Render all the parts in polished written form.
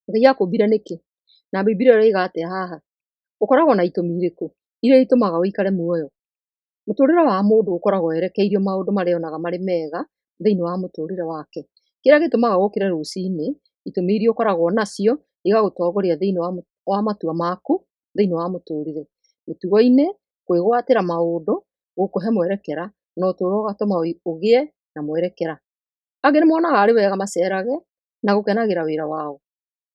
Ngai akũmbire nĩkĩ? Na Bibilia ĩroiga atĩa haha? Ũkoragwo na itũmi irĩkũ iria itũmaga ũikare muoyo? Mũtũrĩre wa mũndũ ũkoragwo werekeirio maũndũ marĩa onaga marĩ mega thĩinĩ wa mũtũrĩre wake. Kĩrĩa gĩtũmaga ũkĩre rũcinĩ, itũmi iria ũkoragwo nacio igagũtongoria thĩinĩ wa matua maku thĩinĩ wa mũtũrĩre. Mĩtugo-inĩ, kwĩgwatĩra maũndũ, gũkũhe mwerekera na ũtũro ũgatũma ũgĩe na mwerekera. Angĩ nĩmonaga arĩ wega macerage na gũkenagĩra wĩra wao.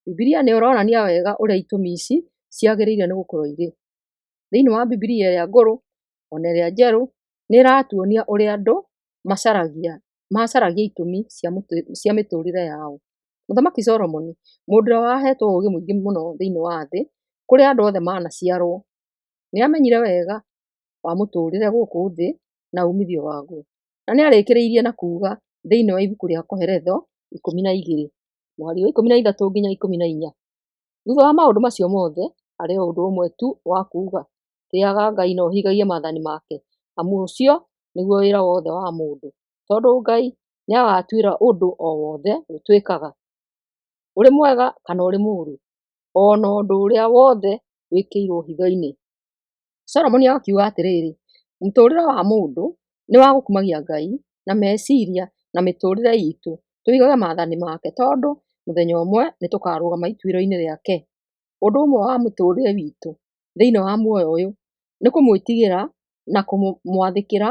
Bibilia nĩ ĩronania wega ũrĩa itũmi ici ciagĩrĩire nĩ gũkorwo irĩ. Thĩinĩ wa Bibilia ĩrĩa ngũrũ ona ĩrĩa njerũ nĩ ĩratuonia ũrĩa andũ macaragia itũmi cia mĩtũrĩre yao. Mũthamaki Solomoni, mũndũ ũrĩa wahetwo ũũgĩ mũingĩ mũno thĩinĩ wa thĩ, kũrĩa andũ othe manaciarwo, nĩamenyire wega wa mũtũrĩre gũkũ thĩ na umithio waguo. Na nĩarĩkĩrĩirie na kuga thĩinĩ wa ibuku rĩa Koheletho 12 mũhari wa 13 nginya 14, thutha wa maũndũ macio mothe, harĩ o ũndũ ũmwe tu wa kuuga, tĩaga Ngai na ũhingagie maathani make, amu ũcio nĩguo wĩra wothe wa mũndũ, tondũ Ngai nĩagatuĩra ũndũ o wothe twĩkaga, ũrĩ mwega kana ũrĩ mũũru, o na ũndũ ũrĩa wothe wĩkĩirwo hitho-inĩ. Solomoni agakiuga atĩrĩrĩ, mũtũrĩre wa mũndũ nĩ wa gũkumagia Ngai na meciria na mĩtũrĩre itũ, tũigage maathani make tondũ mũthenya ũmwe nĩtũkarũgama ituĩro-inĩ rĩake. Ũndũ ũmwe wa mũtũrĩre witũ thĩinĩ wa muoyo ũyũ nĩ kũmwĩtigĩra na kũmwathĩkĩra,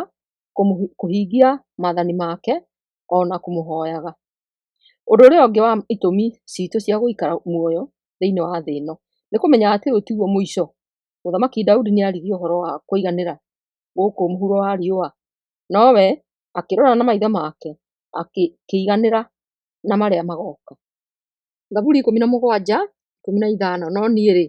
kũhingia maathani make ona kũmũhoyaga. Ũndũ ũrĩa ũngĩ wa itũmi citũ cia gũikara muoyo thĩinĩ wa thĩ ĩno nĩ kũmenya atĩ ũyũ tiguo mũico. Mũthamaki Daudi nĩ aririe ũhoro wa kũiganĩra gũkũ mũhuro wa riũa, nowe akĩrora na maitho make akĩiganĩra na marĩa magoka. Thaburi 17:15 no niĩ-rĩ,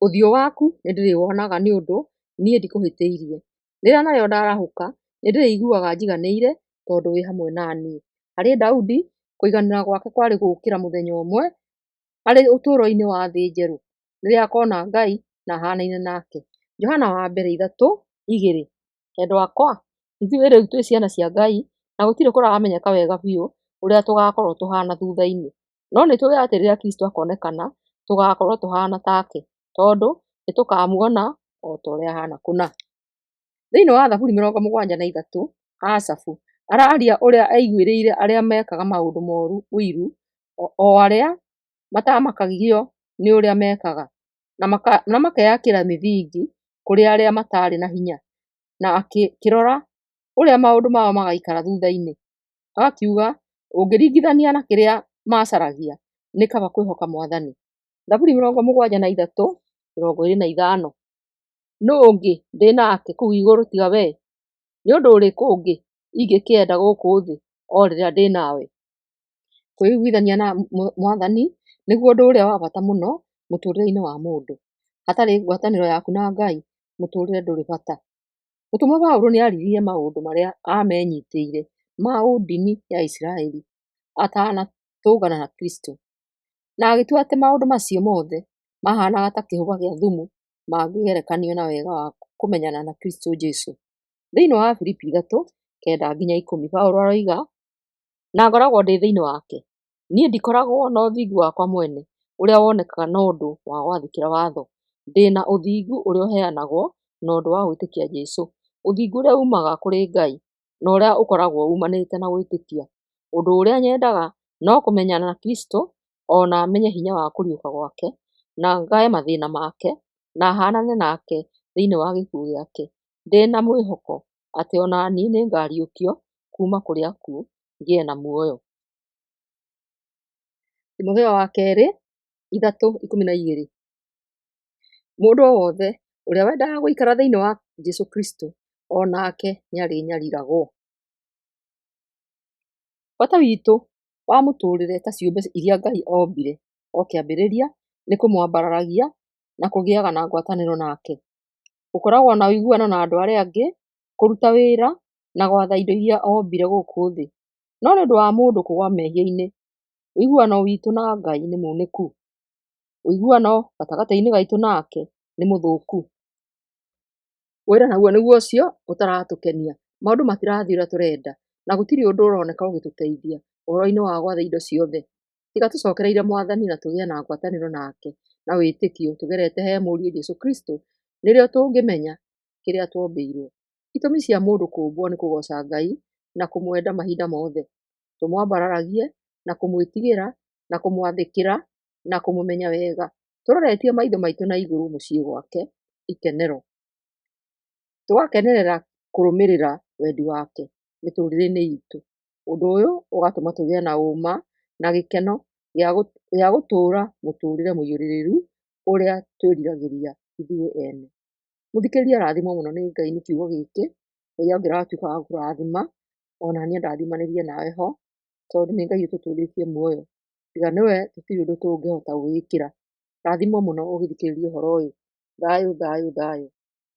ũthiũ waku nĩndĩrĩwonaga nĩ ũndũ niĩ ndikũhĩtĩirie. Rĩrĩa narĩo ndarahũka, nĩndĩrĩiguaga njiganĩire tondũ wĩ hamwe na niĩ. Harĩ Daudi, kũiganĩra gwake kwarĩ gũũkĩra mũthenya ũmwe arĩ ũtũũro-inĩ wa thĩ njerũ, rĩrĩa akona Ngai na ahanaine nake. Johana wa mbere 3:2. Endwa akwa, ithuĩ rĩu twĩ ciana cia Ngai, na gũtirĩ kũramenyeka wega biũ ũrĩa tũgaakorũo tũhaana thutha-inĩ. No nĩ tũĩ atĩ rĩrĩa Kristo akoonekana, tũgaakorũo tũhaana take, tondũ nĩ tũkaamuona o ta ũrĩa ahaana kũna. Thĩinĩ wa Thaburi 73, Asafu araria ũrĩa aiguĩrĩire arĩa mekaga maũndũ moru ũiru, o arĩa matamakagio nĩ ũrĩa mekaga, na makeyakĩra mĩthingi kũrĩ arĩa matarĩ na hinya, na akĩrora ũrĩa maũndũ mao magaikara thutha-inĩ, agakiuga ũngĩringithania na kĩrĩa macaragia, nĩ kaba kwĩhoka Mwathani. Thaburi 73:25. Nũ ũngĩ ndĩ nake kũu igũrũ tiga wee? Nĩ ũndũ ũrĩkũ ũngĩ ingĩkĩenda gũkũ thĩ o rĩrĩa ndĩ nawe? Kwĩiguithania na Mwathani nĩguo ũndũ ũrĩa wa bata mũno mũtũũrĩre-inĩ wa mũndũ. Hatarĩ ngwatanĩro yaku na Ngai, mũtũũrĩre ndũrĩ bata. Mũtũmwo Paulo nĩ aririe maũndũ marĩa amenyitĩire ma ũndini ya Isiraeli atanatũngana na Kristo, na agĩtua atĩ maũndũ macio mothe mahanaga ta kĩhũba gĩa thumu mangĩgerekanio na wega wa kũmenyana na Kristo Jesu. Thĩinĩ wa Filipi 3:9-10 Paulo aroiga, na ngoragwo ndĩ thĩinĩ wake, niĩ ndikoragwo na ũthingu wakwa mwene ũrĩa wonekaga na ũndũ wa gwathĩkĩra watho, ndĩ na ũthingu ũrĩa ũheanagwo na ũndũ wa gwĩtĩkia Jesũ, ũthingu ũrĩa uumaga kũrĩ Ngai na ũrĩa ũkoragwo uumanĩte na gwĩtĩkia. Ũndũ ũrĩa nyendaga no kũmenyana na Kristo, o na menye hinya wa kũriũka gwake, na ngae mathĩna make, na haanane nake thĩinĩ wa gĩkuũ gĩake, ndĩ na mwĩhoko atĩ o na niĩ nĩngariũkio kuuma kũrĩ akuũ ngĩe na muoyo. Timotheo wa kerĩ 3:12. Mũndũ o wothe ũrĩa wendaga gũikara thĩinĩ wa Jesũ Kristo o nake nĩarĩnyariragwo. Bata witũ wa mũtũũrĩre ta ciũmbe iria Ngai ombire o kĩambĩrĩria nĩ kũmwambararagia na kũgĩaga na ngwatanĩro nake, gũkoragwo na ũiguano na andũ arĩa angĩ, kũruta wĩra na gwatha indo iria ombire gũkũ thĩ. No nĩ ũndũ wa mũndũ kũgũa mehia-inĩ, ũiguano witũ na Ngai nĩ munĩku. Ũiguano gatagatĩ gaitũ nake nĩ mũthũku. Wĩra naguo nĩguo ũcio ũtaratũkenia, maũndũ matirathiĩ ũrĩa tũrenda na gũtirĩ ũndũ ũroneka ũgĩtũteithia ũhoro-inĩ wa gwatha indo ciothe. Tiga tũcokereire Mwathani na tũgĩe na ngwatanĩro nake na wĩtĩkio tũgerete he Mũriũ Jesũ Kristo, nĩrĩo tũngĩmenya kĩrĩa twombĩirwo. Itũmi cia mũndũ kũũmbwo nĩ kũgoca Ngai na kũmwenda mahinda mothe, tũmwambararagie na kũmwĩtigĩra na kũmwathĩkĩra na kũmũmenya wega, tũroretie maitho maitũ na igũrũ mũciĩ gwake ikenero. Tũgakenerera kũrũmĩrĩra wendi wake mĩtũrĩre-inĩ itũ. Ũndũ ũyũ ũgatũma tũgĩe na ũma na gĩkeno gĩa gũtũra mũtũrĩre mũiyũrĩrĩru ũrĩa twĩriragĩria ithuĩ ene. Mũthikĩrĩria rathimwo mũno nĩ Ngai nĩ kiugo gĩkĩ, Ngai ongerera gũtuĩka wa gũkũrathima, ona niĩ andathimanĩrie nawe ho, tondũ nĩ Ngai ũtũtũrĩtie muoyo, tiga nĩwe gũtirĩ ũndũ tũngĩhota gwĩĩkĩra. Rathimwo mũno ũgĩthikĩrĩria ũhoro ũyũ. Thayũ thayũ thayũ.